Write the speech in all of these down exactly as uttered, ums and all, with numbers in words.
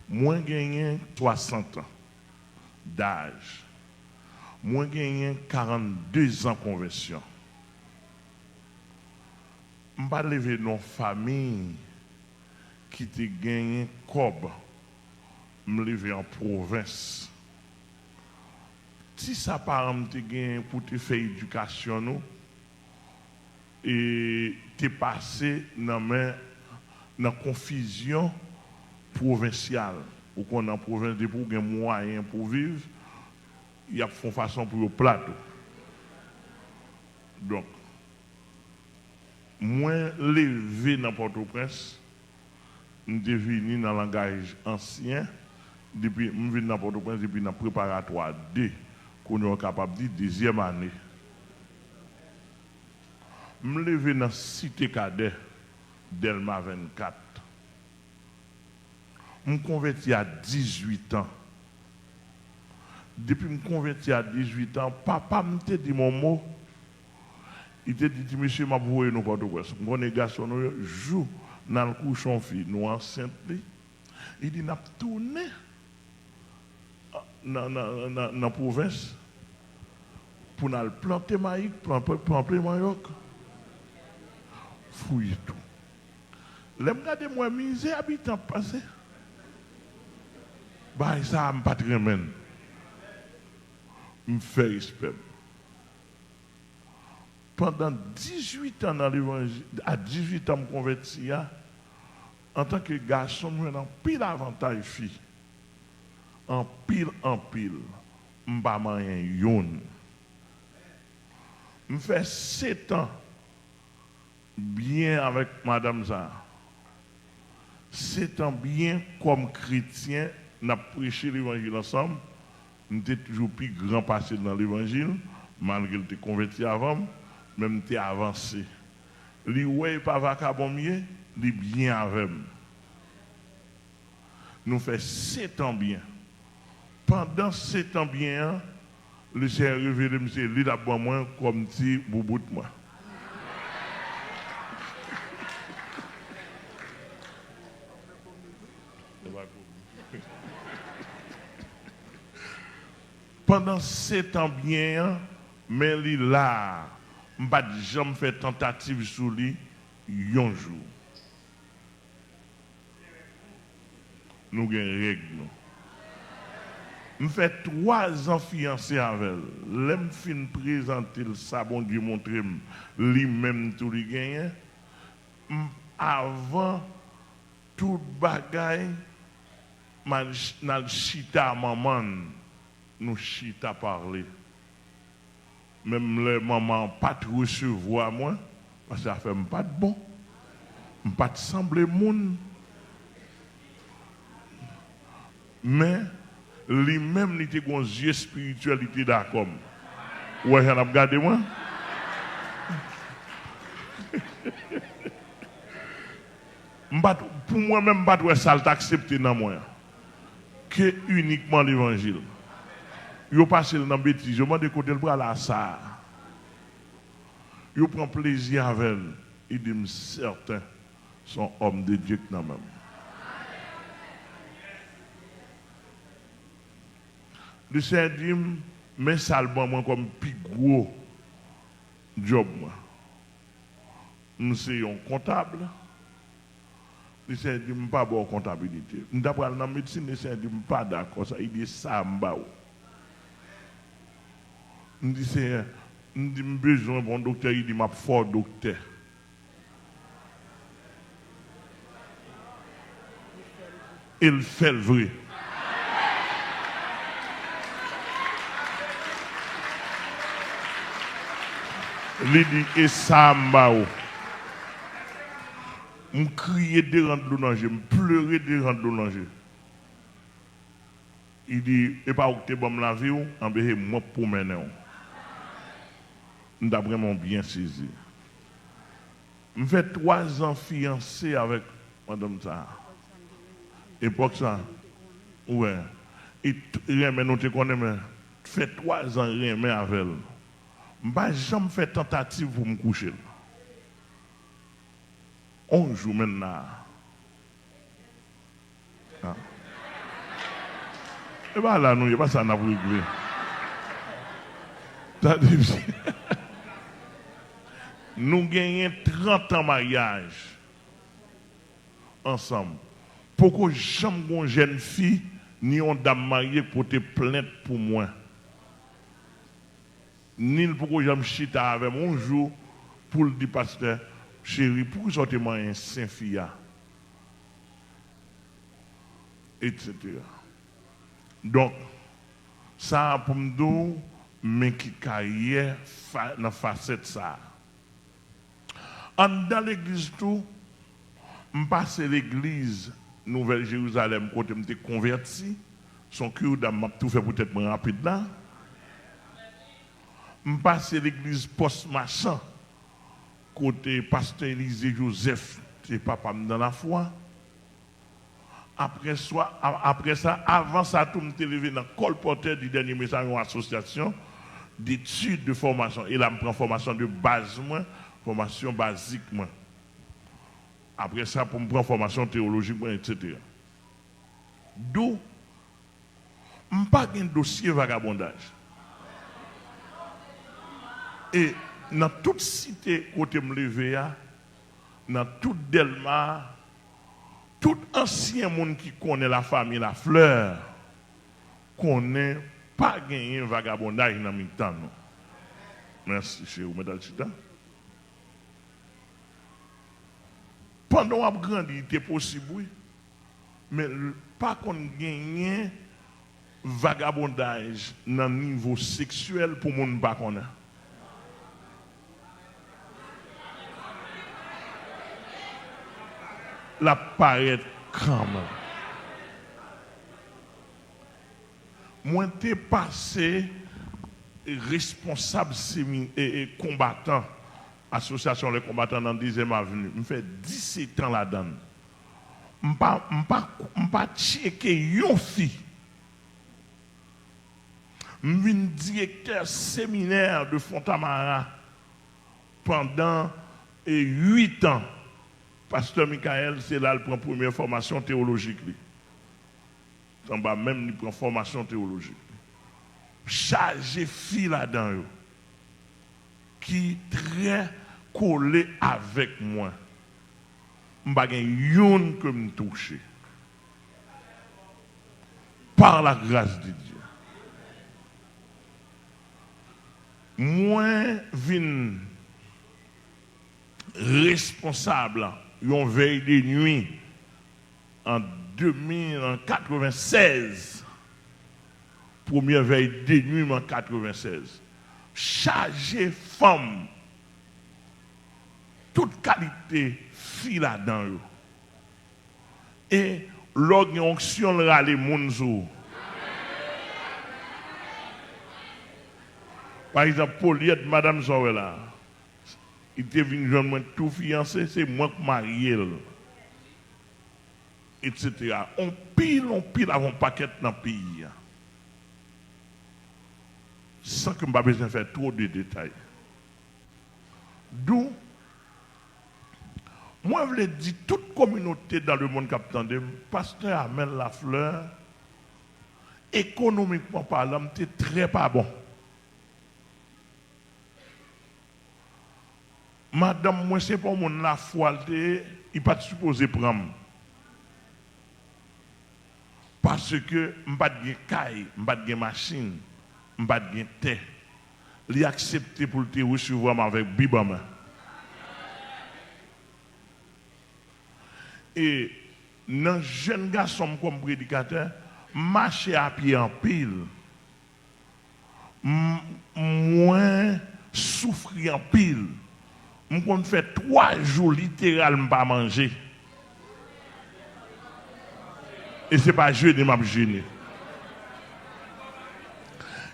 Mwen genyen swasant an daj. Mwen genyen karannde zan konvèsyon. M pa leve nan yon fanmi ki te genyen kòb. M leve an pwovens. Ti sa paran m te genyen pou te fè edikasyon nou, e te pase nan men, nan konfizyon pwovensyal. Ou konn nan pwovens, depi w gen mwayen pou w viv, y ap fè yon fason pou yo plat ou. Donk, mwen leve nan Pòtoprens, m te vini nan langaj ansyen, depi m vin nan Pòtoprens, depi nan preparatwa de, kounye a w kapab di dezyèm ane. M leve nan Site Kadè, Dèlma vennkat. M konvèti a dizuit an. Depi m konvèti a dizuit an, papa m te di m yon mo. Li te di, "Ti mesye, m ap voye nou Pòtoprens." M konnen gason nou yo, jou n al kouche yon fi, nou ansent li. Li di, "N ap tounen nan, nan, nan, nan pwovens pou n al plante mayik, plante, plante manyòk, fouye tou." Lè m gade, m wè mizè abitan ap pase. Bagay sa a, m pa t renmen l. M fè respè m. Pandan dizuit an nan levanjil, a dizuit an m konvèti a, antanke gason, m jwenn anpil avantaj fi. Anpil, anpil. M pa manyen youn. M fè sèt an byen avèk madanm sa a. Sèt an byen kòm kretyen, n ap preche levanjil ansanm. M te toujou pi gran pase l nan levanjil, malgre l te konvèti avan m, men m te avanse. Li wè e pa vakabon m ye, li byen avè m. Nou fè sèt an byen. Pandan sèt an byen an, Lesenyè revele m se li l ap ban mwen kòm ti boubout mwen. Pandan sèt an byen an, men li la a. M pa t janm fè tantativ sou li yon jou. Nou gen règ nou. M fè twa zan fiyanse avè l. Lè m fin prezante l sa Bondye montre m, li menm tou li genyen, m, avan tout bagay, m al ch-, n al chita a manman n, nou chita pale. Menm lè manman an pa t resevwa mwen, paske afè m pa t bon, m pa t sanble moun. Men, li menm, li te gen yon zye espirityèl, li te dakò m. Ou wè jan l ap gade mwen? M pa t, pou mwen menm, m pa t wè sa l t aksepte nan mwen an, ke inikman levanjil. Yo pase l nan betiz, yo mande kote l prale a sa a. Yo pran plezi avè l. Li di m, "Sèten, se yon òm de Dye k nan men m." Lesenyè di m, "Men sa l ban mwen kòm pi gwo djòb mwen." M se yon kontab. Lesenyè di m, "M pa ba w kontabilite." M ta pral nan medsin, Lesenyè di m, "M pa dakò sa." Li di, "E sa a m ba w." M di, "Senyè," m di, "m bezwen pou yon doktè." Li di, "M ap fè w doktè." E l fè l vre. Li di, "E sa a m ba ou." M kriye devan dlo nan je, m plere devan dlo nan je. Li di, "E pa ou ki te ban m lavi w, anben se mwen k pou mennen w." M t ap renmen w byen sezi. M fè twa zan fiyanse avèk madanm sa a. Epòk sa, ou wè, e t-, renmen nou te konnen, men fè twa zan renmen avè l. M pa janm fè tantativ pou m kouche l. On jou, menm la a. Ah. E pa la nou ye, pa sa n ap regle. Tande byen. Nou genyen trant an maryaj ansanm. Poko janm gen yon jèn fi, ni yon dam marye k pote plent pou mwen. Ni l poko janm chita avè m yon jou pou l di, "Pastè, cheri, poukisa w te manyen sen fi a?" Etsetera. Donk, sa a pou m di w, men ki karyè fa-, nan fasèt sa a. Anndan legliz tou, m pase legliz Nouvèl Jerizalèm kote m te konvèti, se yon cure d'âme m ap tou fè poutèt mwen rapid la. M pase legliz Pòs Machan kote pastè Elizé Joseph te papa m nan lafwa. Apre swa, a-, apre sa, avan sa tou, m te leve nan Colporteur du Dernier Message, yon asosyasyon detid, de fòmasyon. E la, m pran fòmasyon de baz mwen, fòmasyon bazik mwen. Apre sa, pou m pran fòmasyon teyolojik mwen, etsetera. Dou, m pa gen dosye vagabondaj. E nan tout site kote m leve a, nan tout Dèlma, tout ansyen moun ki konnen lafanmi Laflè konnen pa genyen vagabondaj nan mitan nou. Mèsi, cheri, ou mèt al chita. Pandan w ap grandi, li te posib, wi. Men l pa konn genyen vagabondaj nan nivo seksyèl pou moun pa konnen. L ap parèt kanmenm. Mwen te pase responsab semi-, e, e, konbatan, Asosyasyon Lè Konbatan nan Dezyèm Avni. M fè disèt an ladan l. M pa, m pa, m pa tcheke yon fi. M vin direktè seminè de Fontamara pandan, e, uit an. Pastè Michael, se la l pran premyè fòmasyon teyolojik li. Anba menm li pran fòmasyon teyolojik. Chaje fi ladan yo ki trè kole avèk mwen. M pa gen youn ke m touche. Par la grâce de Dieu. Mwen vin responsab yon vèy de nwi an de mil, an katrevennsèz. Premyè vèy de nwi m an katrevennsèz. Chaje fanm, tout kalite fi ladan yo. E lè w gen onksyon, l rale moun sou ou. Pa egzanp, Polyèt, madanm sa w wè la a, li te vin jwenn mwen tou fiyanse, se mwen k marye l, etsetera. On pil, on pil avè on pakèt nan peyi a. San ke m pa bezwen fè two de detay. Dou, mwen vle di tout kominote dans le monde k ap tande m, pastè Amel Lafleur, ekonomikman palan, m te trè pa bon. Madanm mwen, se pa yon moun lafwa l te ye, li pa t sipoze pran m. Paske m pa t gen kay, m pa t gen machin, m pa t gen tè. Li aksepte pou l te resevwa m avèk Bib an men. E nan jèn gason m kòm predikatè, m mache apye anpil. M, mwen soufri anpil. M konn fè twa jou literal m pa manje. E se pa jene m ap jene.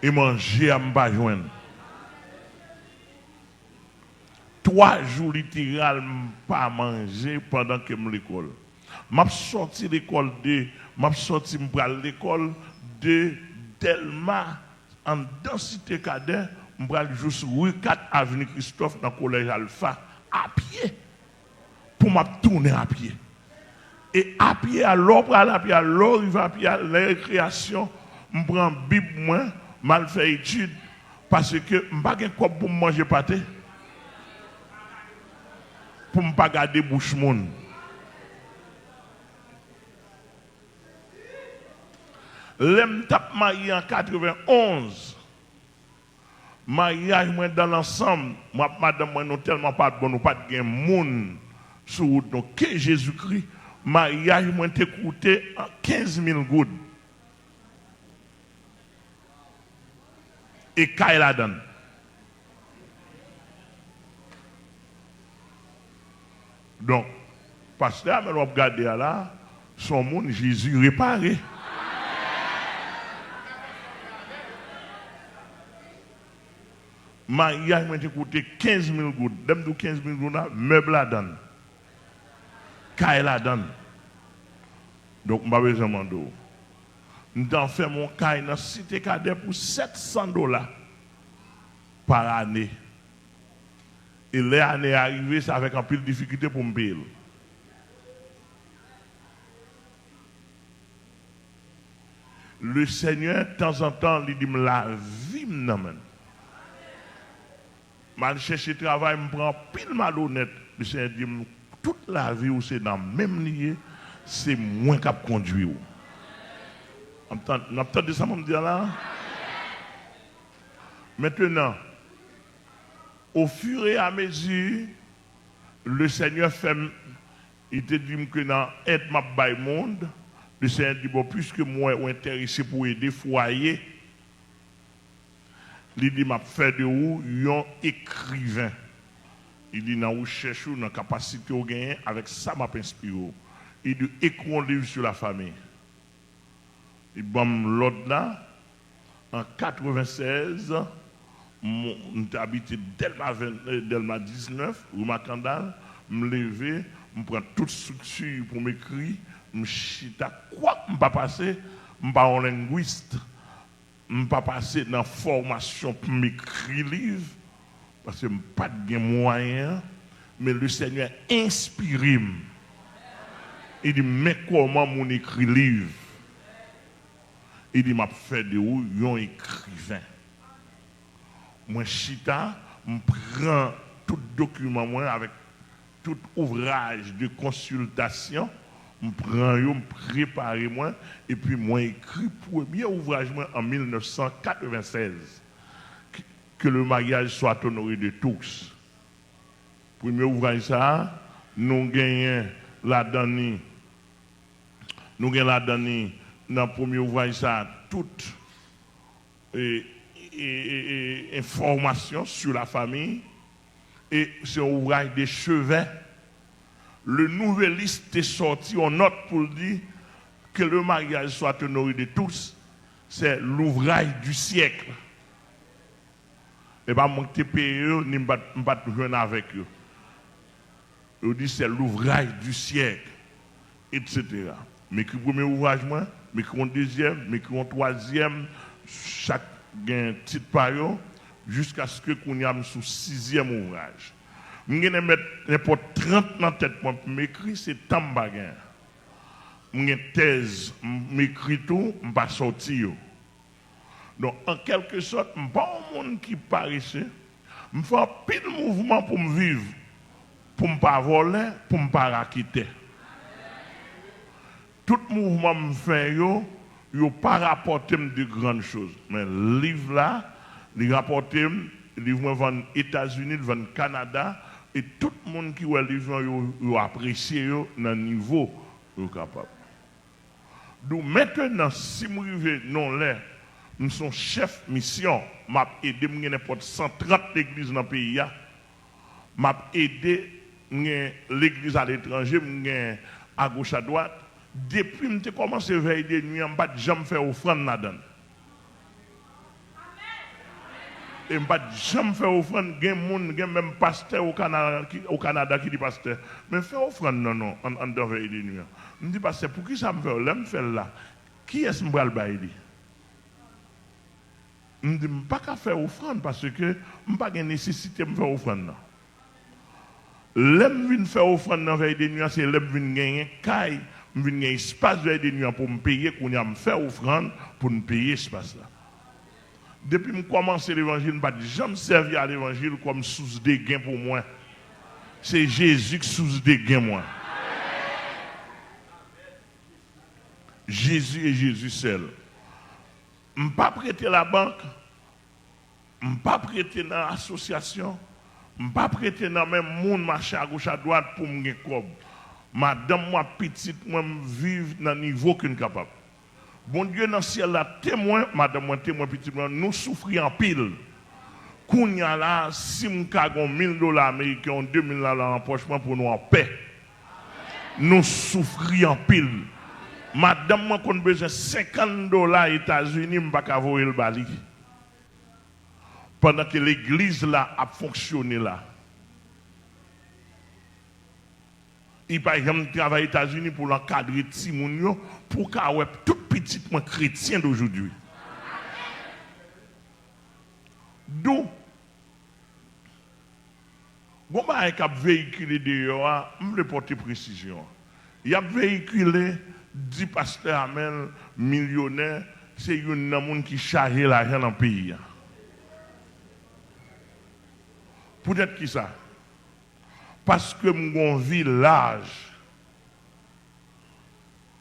E manje a m pa jwenn. Twa jou literal m pa manje pandan ke m lekòl. M ap sòti lekòl de, m ap sòti, m pral lekòl de Dèlma, anndan Site Kadè, m pral jous ri kat, avni Kristòf, nan Kolèj Alfa, apye, pou m ap tounen apye. E apye a, lè w pral apye a, lè w rive apye a, lè rekreyasyon, M pran Bib mwen, m al fè etid, paske m pa gen kòb pou m manje pate, pou m pa gade bouch moun. Lè m t ap marye an katrevenonz, maryaj mwen dan lansanm, mwen ak madanm mwen, nou tèlman pa t bon, nou pa t gen moun sou wout nou ke Jezikri. Maryaj mwen te koute kenz mil goud. E kay ladan l. Donk, pastè Amèl w ap gade a la, se yon moun Jezi repare. Maryaj mwen te koute kenz mil goud. Lè m di w kenz mil goud la, mèb ladan l. Kay ladan l. Donk, m pa bezwen mande w. M t anfèm yon kay nan Site Kadè pou sèt san dola pa ane. E lè ane a rive, se avèk anpil difikilte pou m peye l. Lesenyè, tanzantan, li di m lavi m nan men l. M al chèche travay, m pran anpil malonèt. Lesenyè di m, tout lavi w se nan men m li ye, se mwen k ap kondui w. N ap tan-, n ap tande sa mwen di a la? Mentenan, au fur et à mesure, Lesenyè fè m, li te di m ke nan èd m ap bay moun, Lesenyè di, bon, piske m wè ou enterese pou ede fwaye, li di, m ap fè de ou yon ekriven. Li di, nan rechèch ou, nan kapasite ou genyen, avèk sa m ap enspire w. Li di, écris un livre sur la famille. Li ban m lòd la. An katrevennsèz, m, m te abite Dèlma ven, eh, Dèlma diznèf, ri Makandal. M leve, m pran tout estrikti pou m ekri. M chita, kwak m pa pase, m pa yon lengwis. M pa pase nan fòmasyon pou m ekri liv, paske m pa t gen mwayen an, men Lesenyè enspire m. Li di m, men kòman moun ekri liv. Li di, m ap fè de ou yon ekriven. Mwen chita, m pran tout dokiman mwen avèk tout ouvraj de konsiltasyon, m pran yo, m prepare mwen, epi mwen ekri premye ouvraj mwen an mil nèf san katrevennsèz, Que, Que le mariage soit honoré de tous. Premye ouvraj sa a, nou genyen ladan li, nou gen ladan li, nan premye ouvraj sa a, tout e, e, e, e, enfòmasyon sur la famille, e se yon ouvraj de chevè. Le Nouvelliste te sòti yon nòt pou l di, Que le mariage soit honoré de tous, c'est l'ouvrage du siècle. E pa mwen ki te peye yo, ni m pa t, m pa t jwenn avèk yo. Yo di, c'est l'ouvrage du siècle, et cetera. M ekri premye ouvraj mwen, m ekri yon dezyèm, m ekri yon twazyèm, chak gen tit pa yo, jiskaske kounye a m sou sizyèm ouvraj. M gen nenpòt, nenpòt trant nan tèt mwen pou m ekri, se tan m pa gen. M gen tèz, m, m ekri tou, m pa sòti yo. Donk, an kèlkesòt, m pa yon moun ki parese. M fè anpil mouvman pou m viv, pou m pa vòlè, pou m pa raketè. Tout mouvman m fè yo, yo pa rapòte m de grann choz. Men liv la, li rapòte m, liv mwen vann Etazini, li vann Kanada, e tout moun ki wè liv mwen, yo, yo apresye yo nan nivo yo kapab. Donk, mentenan, si m rive nan yon lè, m se yon chèf misyon, m ap ede, m gen nenpòt san trant legliz nan peyi a, m ap ede, m gen legliz aletranje, m gen agoch adwat. Depi m te kòmanse vèy de nwi an, m pa t janm fè ofrann ladan l. E m pa t janm fè ofrann. Gen moun, gen menm pastè o Kana-, ki, o Kanada ki di, pastè, men fè ofrann nan, non, an, anndan vèy de nwi an. M di, pastè, poukisa m fè l? Lè m fè l la, kiyès m pral bay li? M di, m pa ka fè ofrann paske m pa gen nesesite m fè ofrann nan. Lè m vin fè ofrann nan vèy de nwi an, se lè m vin genyen kay M vin gen espas vèy de nwi an pou m peye, kounye a m fè ofrann pou n peye espas la. Depi m kòmanse levanjil, m pa t janm sèvi a levanjil kòm sous de gen pou mwen. Se Jezi k sous de gen mwen. Jezi e Jezi sèl. M p ap rete labank, m p ap rete nan asosyasyon, m p ap rete nan men moun mache agoch adwat pou m gen kòb. Madanm mwen ak pitit mwen, m viv nan nivo ke n kapab. Bondye nan syèl la temwen, madanm mwen temwen, pitit mwen, nou soufri anpil. Kounye a la, si m ka gen yon mil dola ameriken, yon de mil dola nan pòch mwen pou nou anpè. Nou soufri anpil. Madanm mwen konn bezwen senkant dola Etazini, m pa ka voye l ba li. Pandan ke legliz la ap fonksyone la. Li pa janm travay Etazini pou l ankadre timoun yo, pou w ka wè tout pitit mwen kretyen dojodwi. Dou, gon bagay k ap veyikile deyò a, m vle pote presizyon an. Y ap veyikile, di pastè Amèl milyonè, se youn nan moun ki chaje lajan nan peyi a. Poutèt kisa? Paske m gon vi laj.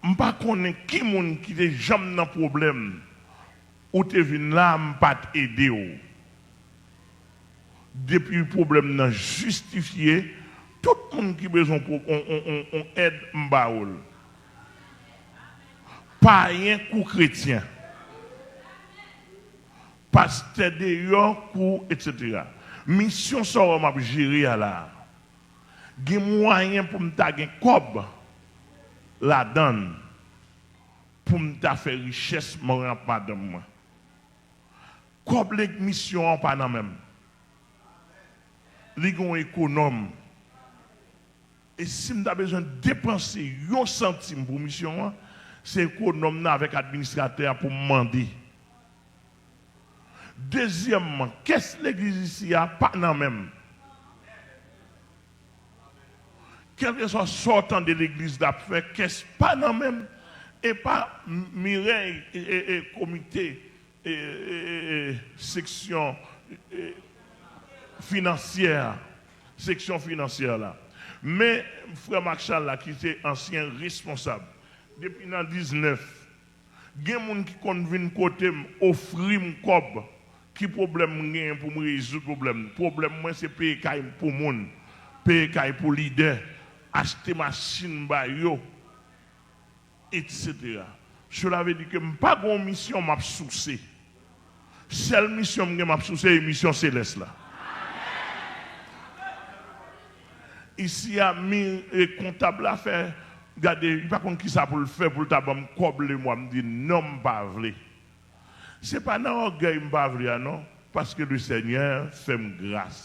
M pa konnen ki moun ki te janm nan pwoblèm. Ou te vin la, m pa t ede w. Depi pwoblèm nan jistifye, tout moun ki bezwen pwo- on, on, on, on èd, m ba ou l. Payen kou kretyen. Pastè deyò kou, etsetera. Misyon sa w wè m ap jere a la a. Gen mwayen pou m ta gen kòb ladan l, pou m ta fè richès mwen ak madanm mwen. Kòb leg misyon an pa nan men m. Li gen yon ekonòm. E si m ta bezwen depanse yon santim pou misyon an, se ekonòm nan avèk administratè a pou m mande. Dezyèmman, kès legliz isi a pa nan men m. Kèlkeswa sa w tande legliz la ap fè, kès pa nan men m. E pa Mirèy, e, e, e, komite, e, e, e, e, seksyon, e, finansyè a, seksyon finansyè la. Men frè Marc Charles la, ki se ansyen responsab, depi nan diznèf, gen moun ki konn vin kote m, ofri m kòb. Ki pwoblèm m genyen pou m rezoud pwoblèm? Pwoblèm mwen se peye kay pou moun, peye kay pou lidè, achte machin ba yo, etsetera. Sela vle di ke m pa gen yon misyon m ap souse. Sèl misyon m gen, m ap souse, e misyon selès la. Isi a, mi, e kontab la fè, gade, li pa konn kisa pou l fè pou l ta ban m kòb lemwa. M di, non, m pa vle. Se pa nan ògèy m pa vle a, non, paske Lesenyè fè m gras.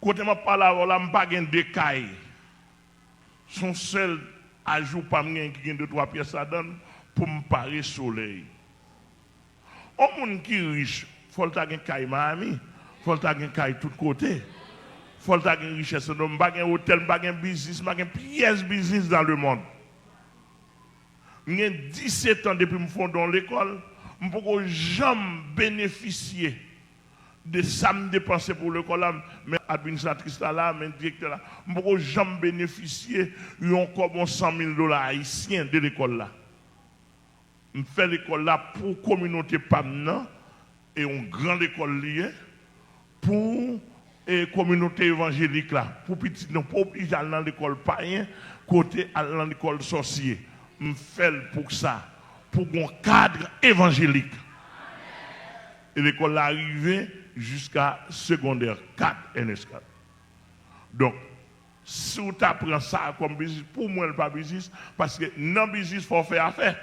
Kote m ap pale avè w la, m pa gen de kay. Se yon sèl ajou pa m gen ki gen de twa pyès ladan l pou m pare solèy. On moun ki rich, fò l ta gen kay Miami, fò l ta gen kay tout kote, fò l ta gen richès. Non, m pa gen otèl, m pa gen biznis, m pa gen pyès biznis dans le monde. M gen disèt an depi m fonde yon lekòl, m poko janm benefisye de sa m depanse pou lekòl la, men administratris la la, men direktè la, m poko janm benefisye yon kòb, yon san mil dola ayisyen de lekòl la. M fè lekòl la pou kominote pa m nan, e yon gran lekòl li ye, pou, e, kominote evanjelik la, pou pitit nou pa oblije al nan lekòl payen, kote al nan lekòl sòsye. M fè l pou sa, pou gon kad evanjelik. E lekòl la rive jiska segondè kat, N S kat. Donk, si w ta pran sa kòm biznis, pou mwen, l pa biznis, paske nan biznis, fò w fè afè.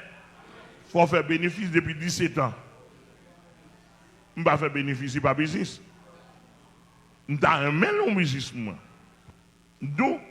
Fò w fè benefis depi disèt an. M pa fè benefis, li pa biznis. M ta renmen l yon biznis pou mwen. Donk,